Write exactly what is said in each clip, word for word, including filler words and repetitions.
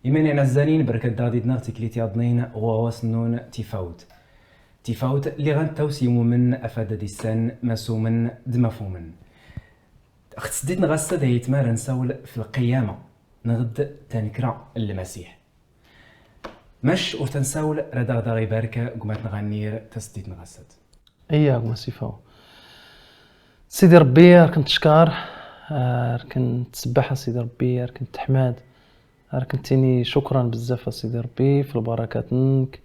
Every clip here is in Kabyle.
Iman iɛnazzanin, berkat daɣ di-dneɣ tiklit yaḍnin ɣur-was nnun tifawt. Tifawt, liɣ anta usiwumen afad ad issan masumen d mafumen. Xt sdit nɣ ass-a d ayetma ara nsawl f lqiyama, nɣd tankra n Lmasiḥ. Mac ur tansawel rad aɣ daɣ ibark gmat nɣ annir tasdit nɣ ass-a. Iya, gma Sifaw. Sidi Rebbi, ar ken-teckeṛ, ar ken-tsebbeḥ a Sidi Rebbi, ar ken-teḥmad, ar ken-tini cukran bezzaf a Sidi Rebbi, f lbarakat-nnek,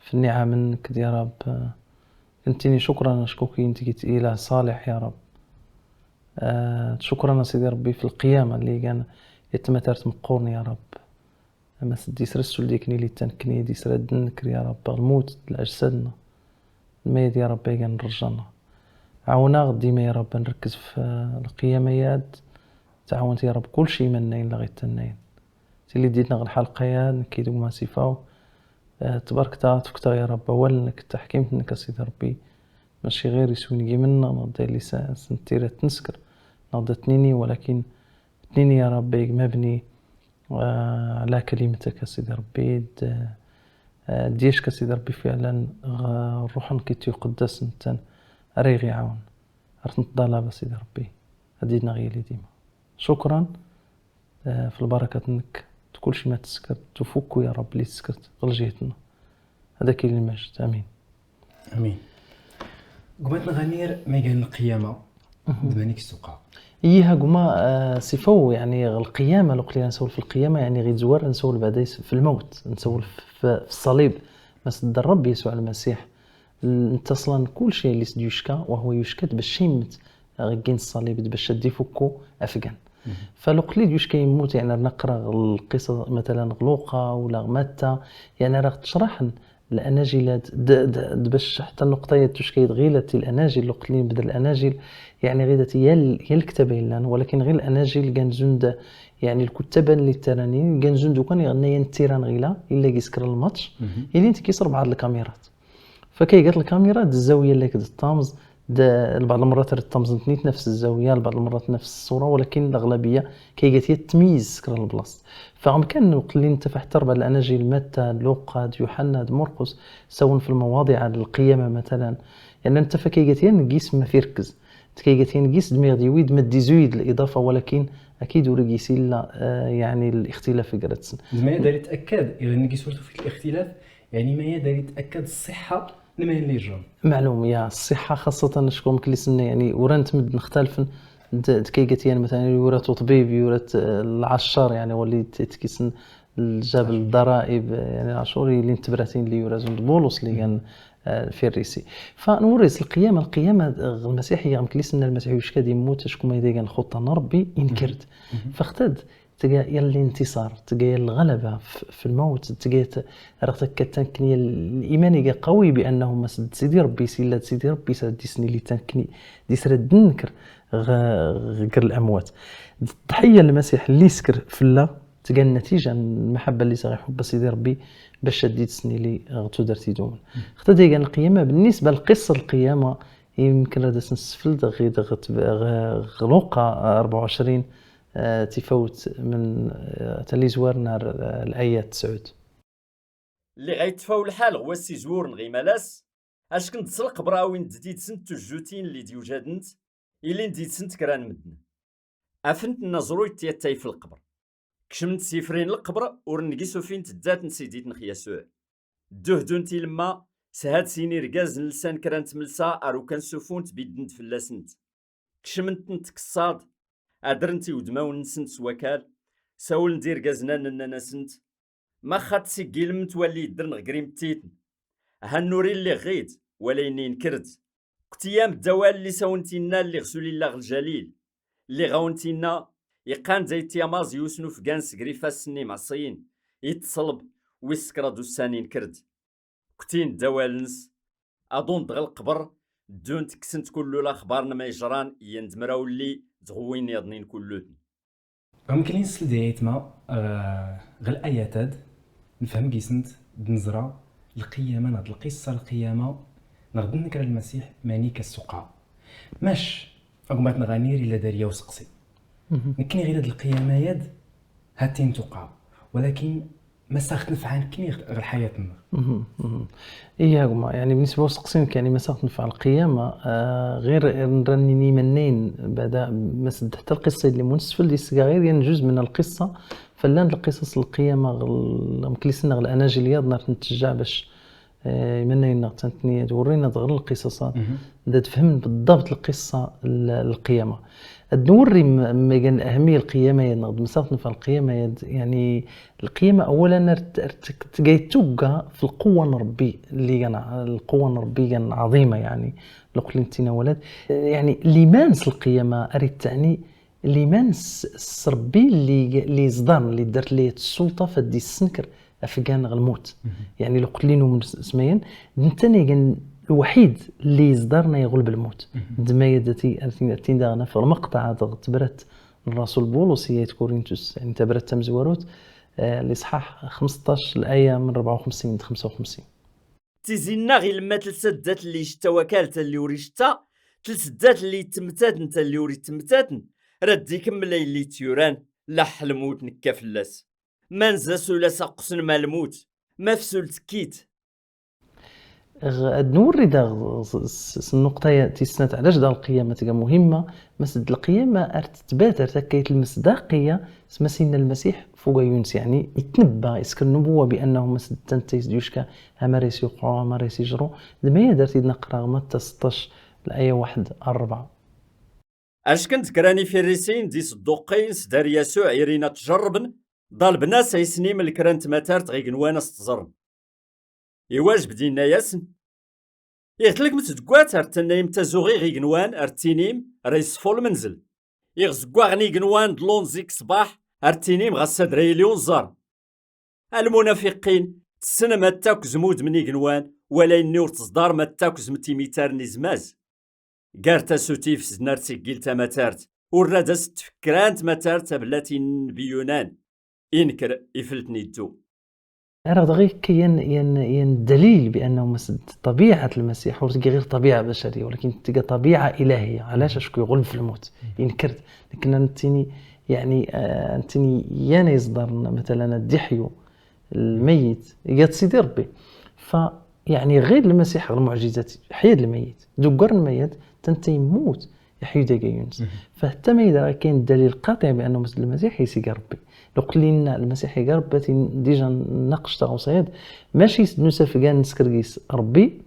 f nniɛam-nnek, ya Rab. Ar ken-tini cukran acku kin tgit ilah ṣaliḥ, ya Rab. Ah, cukran a Sidi Rebbi f lqiyama lli gan yetmatar tmeqqurn, ya Rab. Ama s-, d isra ssul dikni li tanekni, d isra d-nnekr, ya Rab, ɣ lmut d lajsad-nneɣ. Lmayad, ya Rab, ay gan rrja-nneɣ. Ɛawen-aɣ dima, ya Rab, ad nrekkez f, eh, lqiyama-yad. Tɛawen-t, ya Rab, kulci iman-nnayen la ɣ-ittannayen. Tili d-id-neɣ lḥalqa-yad, nekki d gma Sifaw. Eh, tbarket-aɣ, tefket-aɣ, ya Rab, awal-nnek, taḥkimt-nnek, a Sidi Rebbi. Mačči ɣir iswi n yimen-nneɣ, neɣ d alis n tira tnesker, neɣ d atnini, walakin tnini, ya Rebbi, gma bni, eh, ɛla kalimatek a Sidi Rebbi, d, eh, d-yacek a Sidi Rebbi fiɛlan ɣ Ṛṛuḥ-nnek i t-yuqeddasen ntan ara iɣ-iɛawen ar tneṭḍalab a Sidi Rebbi, ad d-idneɣ yili dima. Cukran, eh, f lbarakat-nnek, d kulci ma teskert, d ufukku, ya Rebbi, li teskert ɣ lǧihet-nneɣ. Ad ak-yili lmajd. Amin. Amin. Gmat nɣanir ma gan lqiyama, d mani k-suqa. Iha gma, eh, Sifaw, yani, lqiyama, luqli nsawl f lqiyama, yani, ɣi zwar nsawl bada is-, f lmawt, nsawl f, f, f ṣṣalib, ma s-, d Rebbi Yasuɛ Lmasiḥ. L-, netta ṣlan kulci li s-d-yucka, wa huwa yucka-d bac immet, eh, ɣ gin ṣṣalib, d bac ad d-ifukku afgan. Fa luqli d-yucka yemmut, yani, rna qra lqisa, matalan, ɣ Luqa, wala ɣ Matta, yani, ara ɣ-tecraḥen, الأناجيل هاد د-، د-، د-، باش حتى النقطة هي تشكي غير الأناجيل، لو قلت لي نبدا الأناجيل، يعني غير يا ال-، يا الكتابة يلان، ولكن غير الأناجيل كان زند، يعني الكتاب اللي تراني كان زند وكان يغنى ينتيران غيلا إلا كيسكر الماتش، إلي انت كيصير بعض الكاميرات. فكي قالت الكاميرا، د الزاوية اللي كد الطامز، د-، بعض المرات راه الطامز نتنيت نفس الزاوية، بعض المرات نفس الصورة، ولكن الأغلبية كي قالت هي التمييز سكر البلاص. فغم كان وقت اللي انت فحت أربع الأناجيل، متى، لوقا، د يوحنا، د مرقس، سواء في المواضيع د القيامة مثلا، يعني انت فكي قالت هي نقيس ما في ركز. كي قالت هي نقيس دميغ دي ويد ما دي زويد الإضافة، ولكن أكيد ورقيس إلا، آه، يعني الاختلاف قراتسن. زعما داري تأكد، إذا نقيس ورثو في الاختلاف، يعني ما يدري يتأكد الصحة لما يلي يجرم. معلوم يا الصحة، خاصة شكون مكلسنا، يعني، ورانت مد نختلفن د-، دكي قالت، يعني، مثلا، يورات طبيب، يورات، آه، العشار، يعني، ولي ت-، تكيسن الجاب الضرائب، يعني، العشور اللي انتبراتين اللي يورازون بولس اللي كان، آه، في الريسي. فنوريس القيامة، القيامة، آه، المسيحية، مكلسنا المسيح يشكى دي موت، شكون ما يدي كان خطة ربي ينكرت. فاختد تلقى يا الانتصار، تلقى يا الغلبة ف-، في الموت، تلقى ت-، راه تلقى تنكني الإيمان يلقى قوي بأنه ما سد سيدي ربي، سيلا سيدي ربي سد ديسني اللي تنكني، ديسرا دنكر غ-، غير الأموات. التحية للمسيح اللي سكر في الله، تلقى النتيجة المحبة اللي صغير حب سيدي ربي باش شديت سني لي غتو درتي دوما. حتى ديقان القيامة، بالنسبة لقصة القيامة، يمكن هذا سنسفل غير غ-، غ-، غلوقة أربعة وعشرين، آه، تفوت من، آه، تلي زوار نهار، آه، الآية تسعود. اللي غيتفاو الحال غوا السيزور نغيمالاس، اش كنت سلق براوين جديد سنت الجوتين اللي ديوجادنت، إلي نديد سنت كران مدن. أفنت النظرو يتيتاي في القبر. كشمت سيفرين القبر ورنقي سوفين تدات نسيديت نخياسوع. الدهدون تيلما، سهاد سيني رقاز نلسان كران تملسا أروكان سوفون تبيدنت فلاسنت. كشمنت نتكصاد، أدرنتي ودماون نسنت سواكال، ساول ندير قازنان نناناسنت. ما خات سيقيل متولي يدرن غقريم تيتن. هنوري اللي غيت، ولا يني نكرت. كنت أيام الدوال اللي ساونتينا اللي غسولي الله الجليل. اللي غاونتينا، يقان زي تياماز يوسنو فقان سقريفاس سني معصيين. يتصلب، ويسكرا دوساني نكرت. كتين دوالنس، أظن دغ القبر، دون تكسنت كل الأخبار نما يجران، يند مراولي، دغوين يضنين كلودن. Ɣ mkli nsel di aytma, eh, ɣ layat-ad, nefhem gis-nt d neẓra lqiyama neɣ d lqissa lqiyama, neɣ d nnekra n Lmasiḥ mani ka ssuqa. Mac, a gma-tneɣ Anir, illa dar yaw seqsi. Nekkni ɣila d lqiyama-yad, ha-tt-in tuqa. Walakin ma s-aɣ-tnefɛen kniɣ ɣer ḥayat-nneɣ. إيه، هما يعني بالنسبة للسقسي، يعني ما ساغ تنفع القيامة، آه، غير راني نيمنين بعدا ما سد حتى القصة اللي منسفل دي السكاغير، يعني جزء من القصة. فلان القصص القيامة غل-، مكلسنا غل أنا جليا نار نتشجع باش، آه، يمنين نغتنتني تورينا تغر القصص. دا تفهم بالضبط القصة ال-، القيامة. الدوري م-، ميغان أهمية القيامة، يعني نغد مساغ تنفع القيامة، يعني القيامة أولا رت-، رت-، تقاي توقع في القوة نربي اللي كان ع-، القوة نربي كان عظيمة، يعني لقل انتنا ولد، يعني ليمانس القيامة أريد تعني ليمانس السربي اللي اللي صدر اللي درت ليه السلطة فدي السنكر أفقان الموت. يعني لقل لينو من سمين، نتني كان الوحيد اللي صدرنا يغلب الموت. دما يدتي أرتين أرتين داغنا في المقطع هذا تبرت الرسول بولس هي كورنثوس، يعني تبرت تمزوروت، آه، الإصحاح خمسطاش، الآية من أربعة وخمسين من خمسة وخمسين. Tizi-nneɣ ilemma telsa ddat n lli yecta wakal ta lli ur icetta, telsa ddat n lli yettemtaten ta lli ur yettemtaten, rad d-ikemmel ayen lli t-yuran, laḥ lmut nekka fell-as. Ma nza s ula s aqqsen ma lmut, ma fsul tekkit. Ad nurri daɣ s nnuqṭa tis snat ɛlac daɣ lqiyama tga muhimma, ma sed lqiyama ar tettbat ar takkayt lmesdaqiyya s ma s-inna Lmasiḥ f ugayyu-ns, yeɛni itnebba, isker nnubuwa bi annahu ma sed tantayt d-yucka amar as-yuqɛu amar as-ijru. D ma yad ar t-id-naqra ɣ Matta seṭṭac, laya waḥed ar rebɛa. Acku d-kkran ifirrisiyen d isedduqqiyen sdar Yasuɛ irin ad t-jerrben, ḍalben-as a isnim lekra n tmatart ɣ igenwan a s-t-ẓerren. Iwajeb d-inna-yasen, iɣ tlekmet deg wat ar tannayem tazuɣi ɣ igenwan ar tinim ra yesfu lmenzel, iɣ zeggaɣen igenwan d lunẓi g ṣṣbaḥ ar tinim ɣas ad ra yili unẓar. A lmunafiqin, tessnem ad takzem udem n igenwan, wala inni ur teẓḍarem ad takzem timitar n izmaz. Gar tasutif s dnar tiggil tamatart, ur rad as-tfekk kra n tmatart tablat n nnbi Yunan. Inker ifelt n iddu. Ara dɣi kan yan yan yan dalil bi annahu mas d ṭabiɛat Lmasiḥ ur tga ɣir ṭabiɛa bacariya walakin tga ṭabiɛa ilahiya. Ɛlac? Acku iɣuleb f lmut. Inker-t. Nekna nettini yeɛni, ah, nettini yan iẓḍaren matalan ad d-iḥyu lmeyyit, iga-t Sidi Ṛebbi. Fa yeɛni ɣir Lmasiḥ ɣer lmuɛjizat, ḥya-d lmeyyit, duggar lmeyyit, tanta yemmut, iḥyu-d agayyu-ns. Fa hatta ma yella kayen dalil qaṭiɛ bi annahu mas d Lmasiḥ, is iga Ṛebbi. Luqli inna Lmasiḥ iga Ṛebbi, ad tin dija nnaqec taɣawsa-yad, maci s d nusa fgan neskergis Ṛebbi,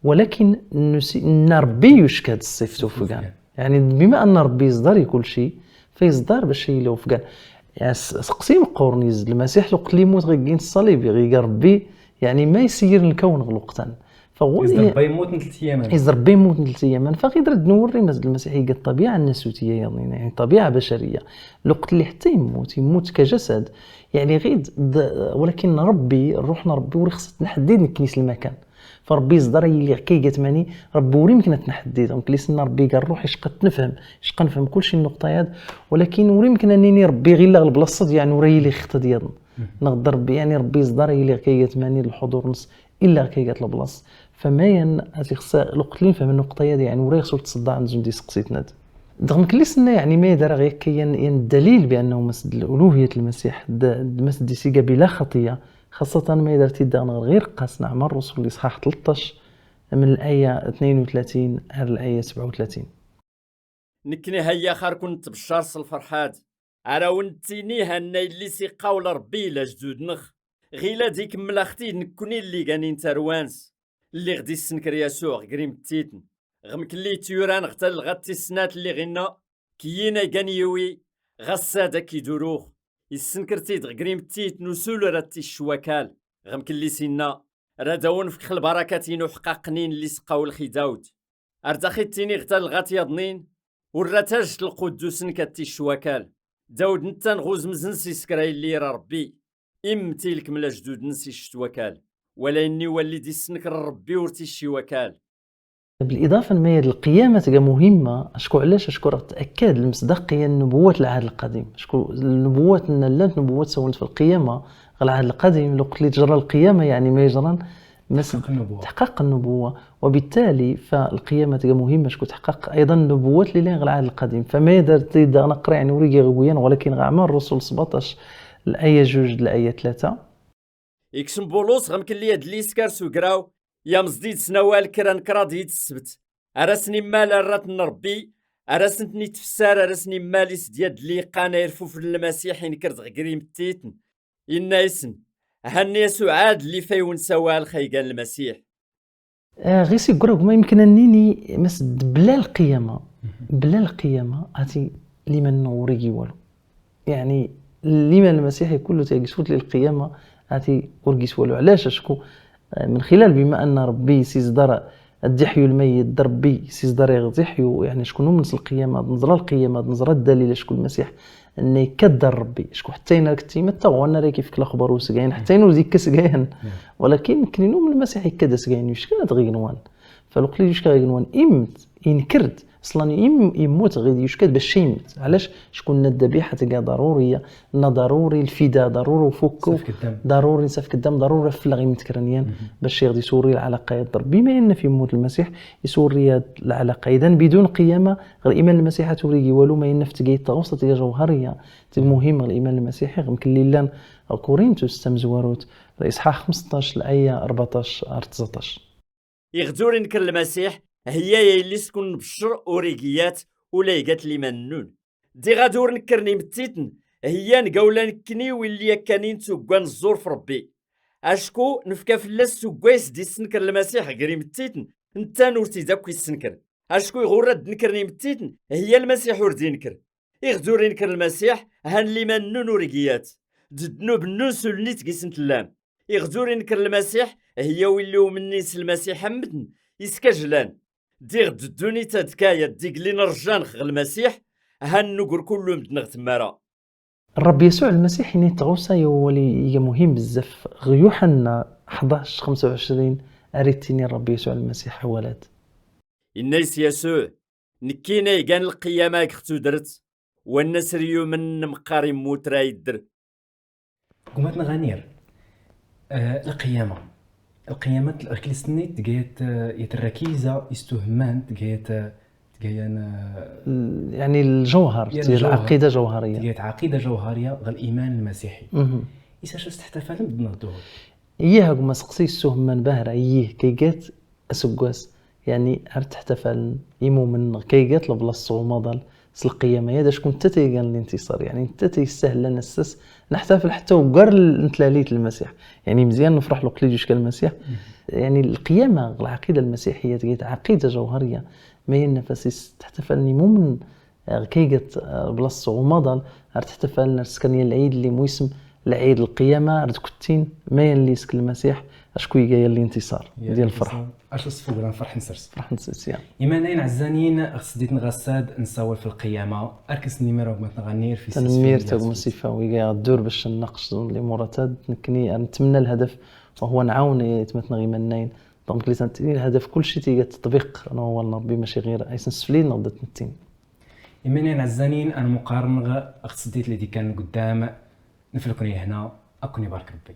walakin nusi-, nna Ṛebbi yucka-d ṣṣif s ufgan. Yeɛni bima anna Ṛebbi yeẓḍar i kulci, fa yeẓḍar bac yili ufgan. Yeɛni s-, seqsi meqqoren yezd Lmasiḥ luqli yemmut ɣ iggi n ṣṣalib, iɣ iga Ṛebbi, yeɛni ma yesir lkawn ɣ lweqt-an. Fa ɣur-, Yeẓḍer Ṛebbi yemmut n telt iyyaman. Yeẓḍer Ṛebbi yemmut n telt iyyaman. Fa ɣid rad nurri mas d Lmasiḥ iga ṭṭabiɛa nnasutiyya yaḍnin, yeɛni ṭṭabiɛa bacariya. Luqt li ḥetta yemmut, yemmut kajasad, yeɛni ɣid d-, walakin Ṛebbi, ṛṛuḥ n Ṛebbi ur ixṣṣ ad t-nḥeddid nekkni s lmakan. Fa Ṛebbi yeẓḍar yili ɣ kayga tmani, Ṛebbi ur imken ad t-nḥeddid. Donc li s-nna Ṛebbi iga ṛṛuḥ icqa ad t-nefhem, icqa ad nefhem kulci nnuqṭa-yad, walakin ur imken ad nini Ṛebbi ɣilla ɣ leblaṣṣa-d, yeɛni ur a yili ixeṭṭa-d yaḍn. Neɣ d Ṛebbi, yeɛni Ṛebbi yeẓḍar yili ɣ kayga tmani d lḥuḍur-ns illa ɣ kayga n leblaṣ. Fa mayan ad ixṣṣ luqt li nefhem nnuqṭa-yad, yeɛni ur a ixṣṣ ur tt-ṣeḍḍa ad nzun d iseqsitn-ad. Dɣ mkli s-nna, yeɛni ma yad ara ɣ yakka yan yan dalil bi annahu mas d uluhiyat Lmasiḥ, d, d mas d is iga bila xaṭiya, xaṣṣatan ma yad ar t-id-daɣen ɣer ɣir qqas n Aɛmar Ṛṛusul liṣḥaḥ tleṭṭac, من الآية اثنين وثلاثين إلى الآية سبعة وثلاثين. Nekkni hayya xar kun nettbeccar s lferḥ-ad. Ar awen-d-tini hanna yelli s iqawel Ṛebbi i lajdud-nneɣ. Ɣila d ikemmel-aɣ-t-id nekkni lli ganin tarwa-ns. Lliɣ d issenker Yasuɛ ɣ grim ttitn. Ɣ mkelli t-yuran ɣ talɣa tis snat lliɣ inna, kiyyin ay gan yiwi, ɣas ad ak-iduruɣ. Issenker-t-id ɣ grim ttitn usul rad t-icc wakal. Ɣ mkelli s inna, rad awen-fkx lbarakat-inu ḥqaqnin lli s qawel xi Dawd. Ar daxi ttiniɣ talɣat yaḍnin, ur ra tajt lquddus-nnek ad ticc wakal. Dawd nettan ɣ uzmez-ns isker a yelli ira Ṛebbi, immti lkmel ajdud-ns iccet wakal. Wala inni walli d issenker Ṛebbi ur ticci wakal. بالإضافة لما هي القيامة تلقى مهمة، أشكو علاش؟ أشكو راه تأكد المصداقية النبوات العهد القديم. أشكو النبوات إن لانت نبوات سولت في القيامة، العهد القديم لو قلت لي تجرى القيامة يعني ما يجران مس-، تحقق النبوة. تحقق النبوة. وبالتالي فالقيامة تلقى مهمة، أشكو تحقق أيضا النبوات اللي لين العهد القديم. فما يدار تيدا نقرا يعني وريقي غويا، ولكن غا عمر الرسل سبعطاش الآية جوج الآية ثلاثة. Ikcem Bulus ɣer mkelli adlis kar s ugraw, yamẓ-d yid-sen awal kra n kraḍ yid-s ssebt. Ar asen immal arrat n Ṛebbi, ar asen-ten-itfessar, ar asen immal is-d yadli iqqan ay rfufen n Lmasiḥ inker-d ɣer grimtiten. Inna-yasen, hanni asuɛad llif ay wen-sawal xaygan Lmasiḥ. Ah, ɣis iggura gma yemken ad nini mas bla lqiyama, bla lqiyama ati liman-nneɣ ur igi walu. Yeɛni liman lmasiḥi kullu tagi sut li lqiyama ati ur gis walu. Ɛlac? Acku eh, من خلال بما أن ربي سيزدار ad d-iḥyu lmayyit, d Rebbi s iẓḍar i ɣ-d-iḥyu, yeɛni acku numen s lqiyama, ad neẓra lqiyama, ad neẓra ddalil acku Lmasiḥ nna yekka-d ar Rebbi, acku ḥetta ayen ara k-tt-imetta ɣur-n ara k-ifk lexbar usgayen, ḥetta ayen ur d-ikka sgayen. Walakin nekkni numen Lmasiḥ yekka-d asgayen yuckan ad ɣ-igenwan. Fa luqli yucka ɣ-igenwan, immet, inker-d, ṣlan im-, immut ɣid yucka-d bac immet. Ɛlac? Acku nna ddabiḥa tga ḍaruriya, nna ḍaruri lfida, ḍaruri ufukku, ḍaruri nsa f ddam, ḍaruri afleɣ imtekren yan, bac iɣ-d isurri lɛalaqa yad Rebbi. Ma yenna f immut Lmasiḥ, isurri yad lɛalaqa. Idan bidun qiyama ɣer iman Lmasiḥ ad turigi walu, ma yenna f tgayt tɣawsa tga jawhariya, tg muhim ɣer iman Lmasiḥi, ɣer mkelli llan ɣer Kurintus tamezwarut, liṣḥaḥ xmesṭac, laya rbaṭac ar tẓaṭac. Iɣ d ur inker Lmasiḥ, heyya ya yelli-s kun nbeccer ur igiyat ula igat liman-nnun. Diɣ ad ur nekkren imettiten, heyya nga ula nekkni willi akkanin tuggan ẓẓur f Rebbi. Acku nefka fell-as tugga is d-issenker Lmasiḥ ger imettiten, ntan ur t-id akk issenker. Acku iɣ ur ad d-nekren imettiten, heyya Lmasiḥ ur d-inker. Iɣ d ur inker Lmasiḥ, han liman-nnun ur igiyat. D ddnub-nnun sulnit gis n tellam. Iɣ d ur inker Lmasiḥ, heyya willi umennin s Lmasiḥ am medden, iskajlan. Diɣ d ddunit ad kaya d-iglin rjan ɣ Lmasiḥ, han nuger kullu medden ɣ temmara. Rebbi Yasuɛ Lmasiḥ ini tɣawsa i wawal iga muhim bezzaf ɣ Yuḥenna ḥdac xemsa u ɛecrin, ar ittini Rebbi Yasuɛ Lmasiḥ awal-ad. Inna-yas Yasuɛ, nekkin ay gan lqiyama ɣ tudret, wanna s ryumen meqqar immut ra yedder. Gmat nɣanir, eh, lqiyama. Lqiyama tlist-nni tgayet, eh, yet rrakiza istuhman, tgayet, eh, tgayan, eh, يعني الجوهر, يعني الجوهر. العقيدة جوهرية. Tgayet عقيدة جوهرية غ الإيمان المسيحي. Mhm. Isac as teḥtafalem d-nɣduhu. Iyyah, gma seqsi istuhman bahra, iyyih, kaygat aseggas, yeɛni ar ttḥtafalen imumen neɣ kaygat leblaṣ s umaḍal s lqiyama-ya, d acku netta taygan lintiṣar, yeɛni netta taysahlan ass-as neḥtafel ḥetta ugar n tlalit n Lmasiḥ. Yeɛni mezyan nefreḥ luqli d-yucka Lmasiḥ. Yeɛni lqiyama, lɛaqida lmasiḥiyya tgayt ɛaqida jawhariya, ma yenna fasis teḥtafalen imumen, eh, kaygat, eh, blas s umaḍal, ar teḥtafalen ar skan ya lɛid li muisem lɛid lqiyama, ar dkuttin ma yan li isk Lmasiḥ, acku iga ya lintiṣar, ya di lferḥ. Acu sfugra nferḥ nsers. Ferḥ nsers, ya. Imanayen ɛezzanin, ɣ sdit n ɣassad, nsawal f lqiyama, ar k-s-nimir gma-tneɣ Nir fi. Tanemmirt a gma Sifa, wiga ɣ ddur bac nnaqqec limurata, nekkni ar nettemna lhadaf, wa huwa nɛawen aytmaten-nneɣ imannayen. Donc li tantini lhadaf kulci tiga tatbiq n wawal n Rebbi, mačči ɣir ay s-nsefli neɣ d at-nettin. Imanayen ɛezzanin, ar muqaren ɣ sdit li d-ikkan n guddam, neflukni hna, akk-n ibarek Rebbi.